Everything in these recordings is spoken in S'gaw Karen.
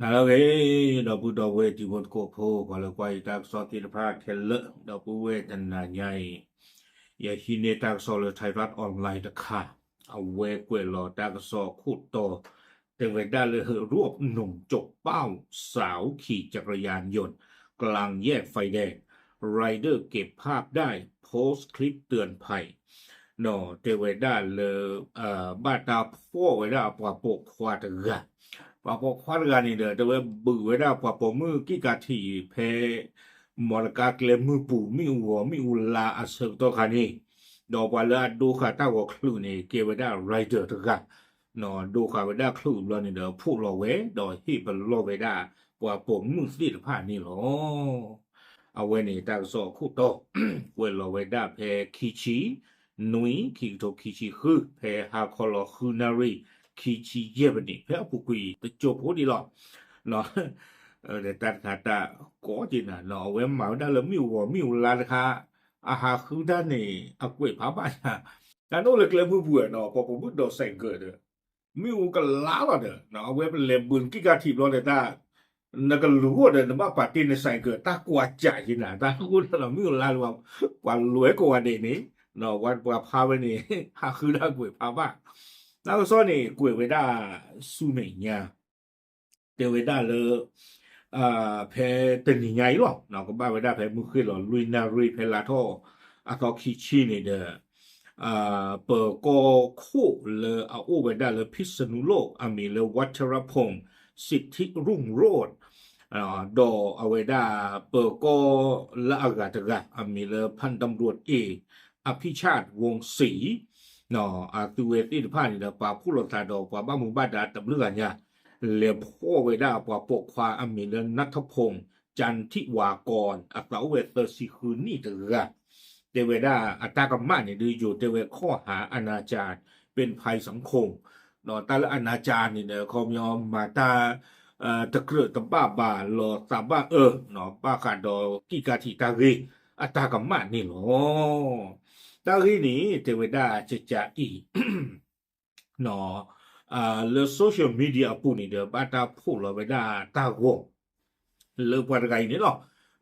နၤလၢအဂ့ၤ ဒီပုၢ်ဒီဝဲၢ်တံၤဖိသကိးဖိ ပှၤလၢကွၢ်ယတၢ်ကစီၣ်သ့ၣ်တဖၣ်ခဲလၢာ် ဒီပုၢ်ဝဲၢ်တနၤညါအံၤ ယဟံးန့ၢ်တၢ်ကစီၣ်လၢ Thairath Online တခါ, အဝဲကွဲးလီၤတၢ်ကစီၣ်အခိၣ်တီ တဲဝဲဒၣ်လၢ รวบหนุ่มจกเป้าสาวขี่จักรยานยนต์กลางแยกไฟแดง รายเดอร์เก็บภาพได้ โพสต์คลิปเตือนภัย တဲဝဲဒၣ်လၢ ဘၣ်တၢ်ဖီၣ်ဝဲဒၣ်ပှၤပိာ်ခွါတဂၤ, ပှၤပိာ်ခွါတဂၤန့ၣ်ဒီး တဲဝဲဘုးဝဲဒၣ်ပှၤပိာ်မုၣ်ကံၣ်ကးထံးဖဲ မီတကါကျဲမုၢ်ပူၤ မ့ၣ်အူဂီၤမ့ၣ်အူလါအဆၢကတီၢ်ခါန့ၣ်, ဒီးပှၤလၢအဒိဃာ်တၢ်ဂီၤချုးန့ၣ် ကဲဝဲဒၣ် rider တဂၤ, ဒိဃာ်ဝဲဒၣ်ချုးဘျီန့ၣ်ဒီး ဖီၣ်လီၤဝဲ ဒီးဟ့ၣ်ပလီၢ်ဝဲဒၣ်ပှၤပိာ်မုၣ်သ့ၣ်တဖၣ်န့ၣ်လီၤ. အဝဲန့ၣ်တၢ်ကစီၣ်အခိၣ်တီ ကွဲးလီၤဝဲဒၣ်ဖဲခံဆံ နွံ ခံကထိခံဆံဃု ဖဲဟါခီလီၤဃုနၣ်ရံၣ် ခံဆံယဲၢ်မံးနံး ဖဲအပူၤကွံာ်တကၠိဖိဒံးလီၤ. တၢ်တခါတၢ်ကီက့ၤနၤနီၤ အဝဲမၤဝဲဒၣ်လၢမ့ၣ်အူဂီၤမ့ၣ်အူလါတခါ အဟးဃုတၢ်န့ၣ် အကွဲးဖးဘၣ်ညါ, တၢ်န့ၣ်အိၣ်လၢကျဲမုၢ်ပူၤနီၤ ပှၤပိာ်မုၣ်ဒိးစဲးကၢးဒီး မ့ၣ်အူကလါလီၤဒီး အဝဲပလဲၤဘုးကံၣ်ကးထံးဘျီန့ၣ်တၢ် နကလူၤအိၣ်ဒီး နဘၣ်ပာ်တ့ၢ်နစဲးကၢး တၢ်ကွၢ်ကၠးက့ၤနၤ တၢ်ဃိန့ၣ်ဒီး မ့ၣ်အူလါလၢ ပှၤလဲၤကိးဂၤဒဲးန့ၣ် ပှၤဖးဝဲန့ၣ် ဟးဃုတၢ်ကွဲးဖးဘၣ်. တၢ်ကစီၣ်န့ၣ် ကွဲးဝဲဒၣ်ဆူမဲာ်ညါ တဲဝဲဒၣ်လၢ ဖဲတနံၤညါအံၤလီၤ ကဘၣ်ဝဲဒၣ်ဖဲမုၢ်ဃ့ၢ်လီၤလွံၢ်နၣ်ရံၣ် ဖဲလါထီၣ်အသီခံဆံန့ၣ်ဒီး ပၢၤကီၢ်ခိၣ်လၢအအိၣ်ဝဲဒၣ်လၢ ဖံၣ်စနူလိၣ် အမံၤလၢ ဝံၤရဖူၣ် စံးထံရုံၣ်ရိၣ် ဒီးအဝဲဒၣ်ပၢၤကီၢ်လၢအဂၤတဂၤ အမံၤလၢ ဖၣ်တၢၣ်ရူၣ်အ့ၣ် အဖံၣ်ဆၣ်ဝူစံ အသုဝဲသ့ၣ်တဖၣ်န့ၣ်ဒီး ပာ်ဖှိၣ်လိာ်သးဒီးပှၤဘၣ်မူဘၣ်ဒါတဘျုးဂၤညါ လဲၤဖီၣ်ဝဲဒၣ်ပှၤပိာ်ခွါအမံၤလၢ နၢ်ထဖူၣ် ကၠၣ်ထံၣ်ဝါကီၢ် အသးအိၣ်ဝဲသၢဆံဃုနံၣ်တဂၤ တဲဝဲဒၣ်အတၢ်ကမၣ်န့ၣ်ဒုး ယိၤတဲဝဲ ข้อหาอนาจารเป็นภัยสังคม ဒီးတၢ်လၢ အနာကြါ န့ၣ်ဒီး ခီပညီမၤတၢ် တကြၢးတဘၣ်ဘၣ် လီၤသးဘၣ်အၢ ဘၣ်ဃးဒီးကံၣ်ကးထံးတၢ်ဂ့ၢ် အတၢ်ကမၣ်န့ၣ်လီၤ. တၢ်ဂ့ၢ်န့ၣ် တဲဝဲဒၣ်ကကးအံၤ လၢ social media အပူၤန့ၣ်ဒီး ဘၣ်တၢ်ဖီၣ်လီၤဝဲဒၣ်တၢ်ဂီၤ လၢပှၤတဂၤအံၤန့ၣ်လီၤ.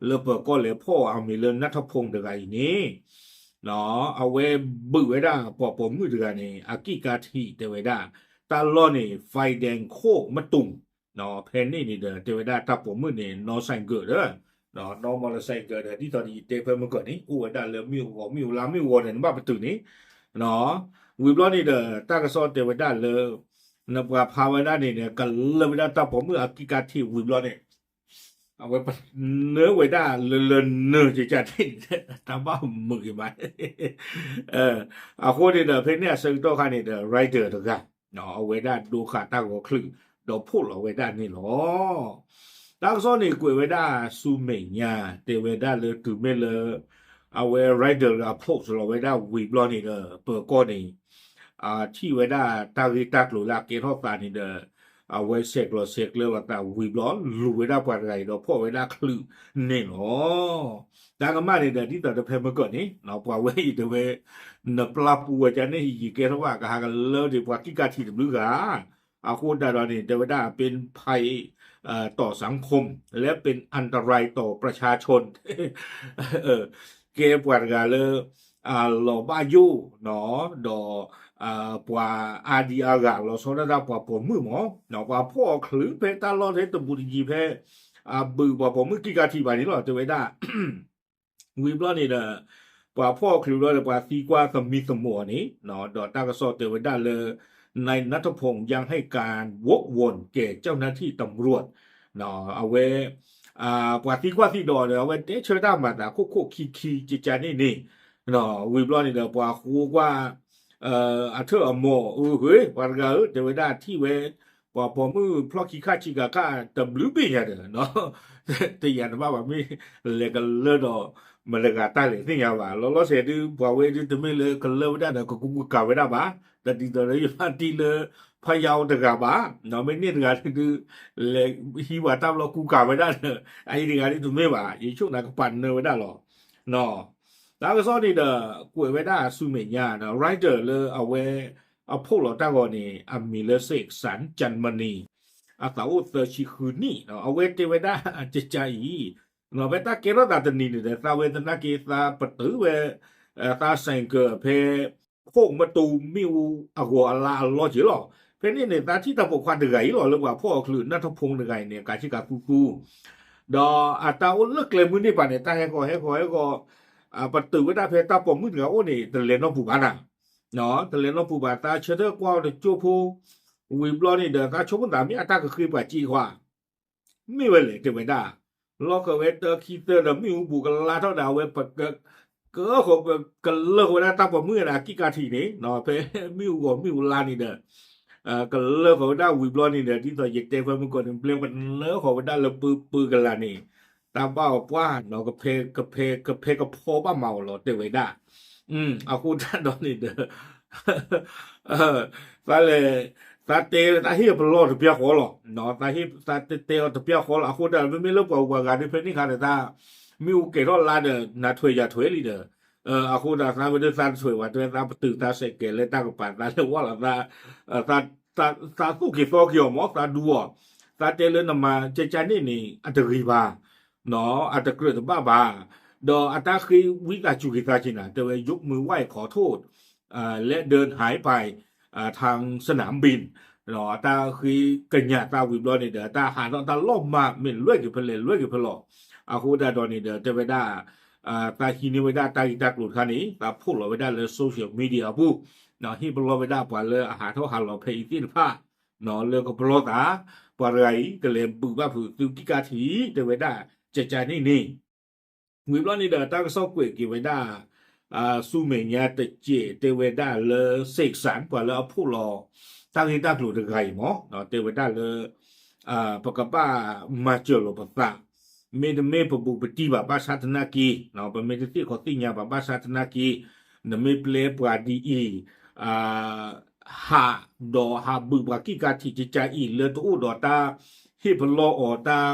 လၢပၢၤကီၢ်လဲၤဖီၣ်အမံၤလၢ နၢ်ထဖူၣ် တဂၤအံၤန့ၣ် အဝဲဘုးဝဲဒၣ်ပှၤပိာ်မုၣ်တဂၤန့ၣ် အကံၣ်ကးထံးတဲဝဲဒၣ် တၢ်လီၢ်န့ၣ် ไฟแดงโคกมะตูม ဖဲန့ၣ်န့ၣ်ဒီး တဲဝဲဒၣ်တၢ်ပိာ်မုၣ်န့ၣ် နီၢ်စဲးကၢးဒီး နီၢ်မီၢ်လၢစဲးကၢးဒီး ဒ်သိးဒီးယတဲဖဲမုၢ်ကၢၢ်န့ၣ် အိၣ်ဝဲဒၣ်လၢမ့ၣ်အူဂီၤ မ့ၣ်အူလါ မ့ၣ်အူဂီၤန့ၣ် နဘၣ်ပတုာ်န့ၣ် ဝံၤဘျီန့ၣ်ဒီး တၢ်ကစီၣ်တဲဝဲဒၣ်လၢ နပှၤဖးဝဲဒၣ်န့ၣ်ဒီး ကလၢာ်ဝဲဒၣ်တၢ်ပိာ်မုၣ်အကံၣ်ကးထံးဝံၤဘျီန့ၣ် အဝဲပနၢ်ဝဲဒၣ်လၢလၢနၢၤကကးန့ၣ် တၢ်ဘၣ်မုာ်ဂ့ၤမး အဃိန့ၣ်ဒီး ဖဲန့ၣ်အဆၢကတီၢ်ခါန့ၣ်ဒီး rider တဂၤ အဝဲဒၣ်ဒိဃာ်တၢ်ဂီၤချုး ဒီးဖီၣ်လီၤဝဲဒၣ်န့ၣ်လီၤ. တၢ်ကစီၣ်န့ၣ်ကွဲးဝဲဒၣ်ဆူမဲာ်ညါ တဲဝဲဒၣ်လၢတုၤမ့ၢ်လၢ အဝဲ rider တဂၤ post လီၤဝဲဒၣ်ဝံၤဘျီန့ၣ်ဒီး ပၢၤကီၢ်န့ၣ် ထံၣ်ဝဲဒၣ်တၢ်ဂ့ၢ်တၢ်ကျိၤလၢအကဲထီၣ်သးန့ၣ်ဒီး အဝဲဆဲးကျိးဆဲးကျၢလိာ်သးဝံၤဘျီ လူၤဝဲဒၣ်ပှၤတဂၤအံၤဒီးဖီၣ်ဝဲဒၣ်ချုးန့ၣ်လီၤ. တၢ်ကမၣ်န့ၣ်ဒီး ဒ်သိးဒီးဖဲမုၢ်ကၢၢ်န့ၣ် ပှၤဝဲအံၤတဲဝဲ နပျၢ်ပူၤဝဲဒ်န့ၣ် ယကဲထီၣ်ဘၣ်ကဟးကလၢဒံးပှၤကံၣ်ကးထံးတဘျုးဂၤ အဃိသတးဒီးန့ၣ် တဲဝဲဒၣ် เป็นภัย ต่อสังคม และเป็นอันตรายต่อประชาชน ကဲပှၤတဂၤလၢ လီၤဘၣ်ယိၣ် ဒီး ပှၤအါဒံအါဂၤလီၤဆီဒၣ်တၢ်ပှၤပိာ်မုၣ်မး ပှၤဖီၣ်အီၤချုးဖဲတၢ်လီၢ်ထဲတဘူးတယံၤဖဲ အဘုးပှၤပိာ်မုၣ်ကံၣ်ကးထံးဘၣ်န့ၣ်လီၤ တဲဝဲဒၣ် ဝံၤဘျီန့ၣ်ဒီး ပှၤဖီၣ်အီၤချုးဘျီဒီး ပှၤသံကွၢ်သမံသမိးအီၤန့ၣ် ဒီးတၢ်ကစီၣ်တဲဝဲဒၣ်လၢ นายณัฐพงษ์ยังให้การวกวนแก่เจ้าหน้าที่ตำรวจ အဝဲ ပှၤသံကွၢ်သံဒိးဒီး အဝဲတဲဆၢတၢ်မၤသးခိၣ်ခိၣ်ခံခံကကန့ၣ်န့ၣ် ဝံၤဘျီန့ၣ်ဒီး ပှၤဃိကွၢ် အထၢၣ်အမိၢ် အၢ ပှၤတဂၤဧၢ တဲဝဲဒၣ်ထံၣ်ဝဲ ပှၤပိာ်မုၣ်ဖျီၣ်ခံခါဆံးကၤခါတဘျုးဘ့ၣ်ညါဒီး တယာ်တဘၣ်ဘၣ် မ့ၢ်လဲၤကလၢဒီး မတၤတဂၤတၢ်လဲၤသ့ၣ်ညါဘၣ် လီၤလီၤဆဲးဒုး ပှၤဝဲဒုးတမ့ၢ်လၢကလၢဝဲဒၣ်ဒီး ကကူကၤဝဲဒၣ်ဘၣ် တဒ်သိးဒီးယဘၣ်တံၢ်လၢ ဖယါအိၣ်တဂၤဘၣ် မ့ၢ်န့ၢ်တဂၤဒုး လဲၤဟံးဝဲတၢ်ဘျီကူကၤဝဲဒၣ်ဒီး အအံၤတဂၤဒုးတမ့ၢ်ဘၣ် ယဆိကမိၣ်ကပာ်နၢဝဲဒၣ်လီၤ တၢ်ကစီၣ်န့ၣ်ဒီး ကွဲးဝဲဒၣ်ဆူမဲာ်ညါဒီး rider လၢအဝဲ အဖီၣ်လီၤတၢ်ဂီၤန့ၣ် အမံၤလၢ เสกสรร จันทมณี အသးအိၣ်သၢဆံဃုနံၣ်, အဝဲတဲဝဲဒၣ် ကကါအံၤ, ဖဲတၢ်ကဲထီၣ်သးတနံၤန့ၣ်ဒီး သးဝဲသနာ်က့ သးပတုာ်ဝဲ သးဆိုင်ကယ်ဖဲ ခိၣ်မတူမ့ၣ်အူအဂီၤအလါအလီၢ်က့ၤလီၤ. ဖဲန့ၣ်န့ၣ် သးထံၣ်တၢ်ပိာ်ခွါတဂၤအံၤလီၤ လၢပှၤဖီၣ်အီၤချုး နၢ်ထီၣ်ဖိတဂၤအံၤန့ၣ် ကးဆံကးသူသူ ဒီးအတၢ်အိၣ်လၢကျဲမုၢ်န့ၣ်ပၤန့ၣ် တၢ်ဟဲဃီၤဟဲဃီၤဟဲဃီၤ, ပတုာ်ဝဲဒၣ်ဖဲတၢ်ပိာ်မုၣ်တဂၤအိၣ်န့ၣ် တလဲၤနီၢ်ပူၤဘၣ်နၤ, တလဲၤနီၢ်ပူၤဘၣ် သးဆၢထၢၣ်ကွၢ်အီၤတကၠိဖိ, ဝံၤဘျီန့ၣ်ဒီး သးဆိကမိၣ်သးမ့ၢ်အတၢ်ကဃ့ပှၤစ့ခွါ မ့ၢ်ဝဲလဲၣ်တဲဝဲဒၣ်, လီၢ်ဃီၤဝဲတၢခံသၢဒီးမ့ၣ်အူဘူးကလါထီၣ်ဒီး အဝဲပက ကဃီၤ ကလၢဃီၤဝဲဒၣ်တၢ်ပိာ်မုၣ်န့ၣ် အကံၣ်ကးထံးန့ၣ် ဖဲမ့ၣ်အူဂီၤမ့ၣ်အူလါန့ၣ်ဒီး ကလၢဃီၤဝဲဒၣ်ဝံၤဘျီန့ၣ်ဒီး ဒ်သိးယတဲဖဲမုၢ်ကီၢ်န့ၣ် ဘျဲပလၢဃီၤဝဲဒၣ်လၢပၢပၢကလၤန့ၣ် တၢ်ဘၣ်အီၤပှၢ်နီၤ ကဖဲ ကဖဲ ကဖဲကဖီဘၣ်မၤအီၤလီၤတဲဝဲဒၣ်, အဃိတၢ်ဒီးန့ၣ်ဒီး သးလဲၤ သးတဲသးဟ့ၣ်ပလီၢ်တပျၢ်ဃီလီၤ, သးဟ့ၣ် သးတဲတဲအီၤတပျၢ်ဃီလီၤ. အဃိတၢ်မ့မ့ၢ်လၢပှၤဂၤဒ်ဖဲန့ၣ်ခါဒီး သး မ့ၣ်အူကဲၤထီၣ်လါဒီး နၤထွဲယၤထွဲလံဒီး အဃိတၢ်သးဝဲဒၣ်သးတထွဲဘၣ် တဲဝဲသးပတုာ်သးစဲးကဲးလၢတၢ်ကပၤ သးလဲၤဝဲလီၤ သး သးသူၣ်က့ၤသီက့ၤအီၤမး သးဒူအီၤ, သးတဲလၢနမၤကကါန့ၣ်န့ၣ် အတဂ့ၤဘၣ်, အတကြၢးတဘၣ်ဘၣ်, ဒီးအတၢ်ဃ့ဝံသးစူၤက့ၤသးက့ၤနၤ တဲဝဲ ยกมือไหว้ขอโทษ และเดินหายไปทางสนามบิน အတၢ်ဃ့ကညးသးဝံၤဘျီန့ၣ်ဒီး တၢ်ဟးထီၣ်တၢ်လီၤမၢ် မ့ၢ်လွဲၢ်က့ၤဖဲလဲၣ်လွဲၢ်က့ၤဖဲလဲၣ်, အဃိဒၣ်ဒီးန့ၣ်ဒီး တဲဝဲဒၣ် သးဟံးန့ၢ်ဝဲဒၣ်တၢ်ဂ့ၢ်တၢ်ကျိၤတခါန့ၣ် သးဖီၣ်လီၤဝဲဒၣ်လၢ social media အပူၤ, ဟ့ၣ်ပလီၢ်ဝဲဒၣ်ပှၤလၢအဟးထီၣ်ဟးလီၤဖဲအံၤသ့ၣ်တဖၣ် လၢကပလီၢ်သး, ပှၤတဂၤအံၤ ကလဲၤဘုးဘၣ်ဖုးသုးကံၢ်ကါထံး တဲဝဲဒၣ် ကကါန့ၣ်န့ၣ် ဝံၤဘျီန့ၣ်ဒီး တၢ်ကစီၣ်ကွဲးက့ၤဝဲဒၣ် ဆူမဲာ်ညါတစဲး တဲဝဲဒၣ်လၢ စ့းစၣ် ပှၤလၢအဖီၣ်လီၤ တၢ်ဂ့ၢ်တၢ်ကျိၤတဂၤအံၤမး တဲဝဲဒၣ်လၢ ပကဘၣ်မၤစၢၤလီၤပသး, မ့တမ့ၢ်ပဘူးပတံၢ်ဘၣ်ဘၣ်ဆၣ်သနာ်က့, ပမ့ၢ်တသ့ၣ်ခီသ့ၣ်ညါဘၣ်ဘၣ်ဆၣ်သနာ်က့, နမ့ၢ်ပျဲပှၤဒ်အံၤ ဟးဒီးဟးဘုးပှၤကံၢ်ကါထံးကကါအံၤ လၢတအိၣ်ဒီးတၢ်ဟ့ၣ်ပလီၢ်အီၤ တၢ်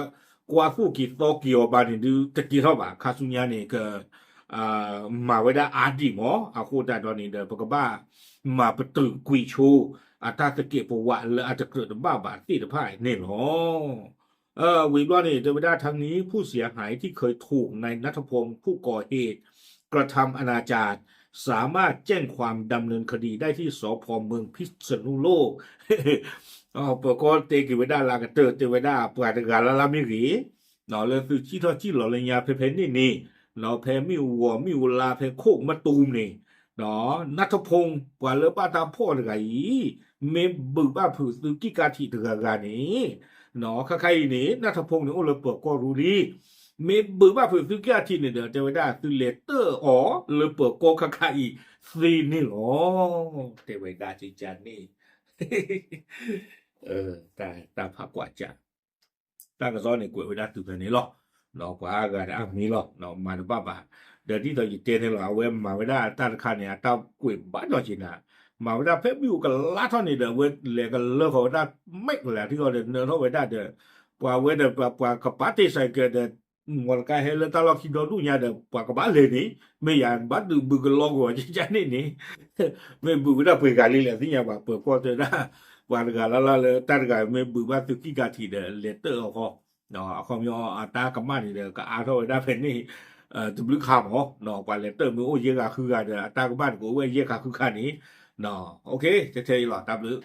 ကွၢ်သိၣ်က့ၤသီက့ၤအီၤဘၣ်န့ၣ်ဒုး တကဲထီၣ်ဘၣ်. ခါဆူညါန့ၣ် က မၤဝဲဒၣ်အါဒံးမး အဃိသတးဒီးန့ၣ်ဒီး ပကဘၣ်မၤပတုာ်ကွံာ်ဆိ အတၢ်သကဲးပဝးလၢအတကြၢးတဘၣ်ဘၣ်သ့ၣ်တဖၣ်န့ၣ်လီၤ. ဝံၤဘျီန့ၣ် တဲဝဲဒၣ် ทั้งนี้ผู้เสียหายที่เคยถูกนายณัฐพงศ์ผู้ก่อเหตุกระทำอนาจารกระทำอนาจารสามารถแจ้งความดำเนินคดีได้ที่สพเมืองพิษณุโลก ပၢၤကီၢ်တဲက့ၤဝဲဒၣ်လၢကတၢၢ် တဲဝဲဒၣ် ပှၤတဂၤလၢ်လၢ်မ့ၢ်ဂ့ၤ, လၢသုစံၣ်ထီၣ်စံၣ်လီၤလၢညါဖဲဖဲန့ၣ်န့ၣ်, ဖဲမ့ၣ်အူဂီၤမ့ၣ်အူလါ ဖဲခိၣ်မတူမ်န့ၣ်, နၢ်ထဖူ ပှၤလၢဘၣ်တၢ်ဖီၣ်တဂၤအံၤ မ့ၢ်ဘုးဘၣ်ဖုးသုးကံၢ်ကါထံးတဂၤဂၤန့ၣ်, ခါခါအံၤန့ၣ် နၢ်ထဖူန့ၣ်အိၣ်လၢပၢၤကီၢ်ရူလံ, မ့ၢ်ဘုးဘၣ်ဖုးသုးကံၢ်ကါထံးန့ၣ်ဒီး တဲဝဲဒၣ်သုလဲၤတၢၣ်အီၤလၢပၢၤကီၢ်ခါခါအံၤသ့န့ၣ်လီၤ. တဲဝဲဒၣ်ကကါန့ၣ် တၢ်ဖးကွၢ်ကၢ် တၢ်ကစီၣ်န့ၣ်ကွဲးဝဲဒၣ်တုၤဖဲန့ၣ်လီၤ. ပှၤအါဂၤဒီးအါမံၤလီၤ မၤတဘၣ်ဘၣ်. ဒီးဒ်သိးယတဲန့ၣ်လီၤ အဝဲမၤဝဲဒၣ်တၢ်တခါန့ၣ် အတၢ်ကွဲးဘၣ်ဒီးက့ၤနၤ, မၤဝဲဒၣ်ဖဲမ့ၣ်အူကလါထီၣ်န့ၣ်ဒီး အဝဲလဲၤကလၢဃီၤဝဲဒၣ် မဲာ်ကလၤထံၣ်အီၤဒီး နၢထီၣ်ဝဲဒၣ်ဒီး ပှၤဝဲဒီးပှၤကပၤတ့ၢ်စဲးကဲးဒီး မီတကါဟဲလၢတၢ်လီၢ်ခံဒီဒူၣ်ညါဒီး ပှၤကဘၣ်လဲၤန့ၣ် မ့ၢ်ယၤဘၣ်ဒုးဘုးကလီကွံာ်အီၤကကါန့ၣ်န့ၣ် မ့ၢ်ဘုးဝဲဒၣ်ပှဲၤဂၤလံလဲၣ်သ့ၣ်ညါဘၣ် ပၢၤကီၢ်တဲဒၣ် ပှၤတဂၤလၢ်လၢ်လၢတၢ်တဂၤမ့ၢ်ဘုးဘၣ်သုးကံၢ်ကါထံးဒီး လဲၤတၢၣ်အီၤဃီ, အခီပညီအတၢ်ကမၣ်န့ၣ်ဒီး ကအါထီၣ်ဝဲဒၣ်ဖဲန့ၣ် တဘျုးခါမး, ပှၤလဲၤတၢၣ်မ့ၢ်အိၣ်ယဲၢ်ဂၤဃုဂၤဒီး အတၢ်ကမၣ်န့ၣ်ကအိၣ်ဝဲယဲၢ်ဂၤဃုဂၤန့ၣ်, ထဲထဲအံၤလီၤ တၢ်ဘျုး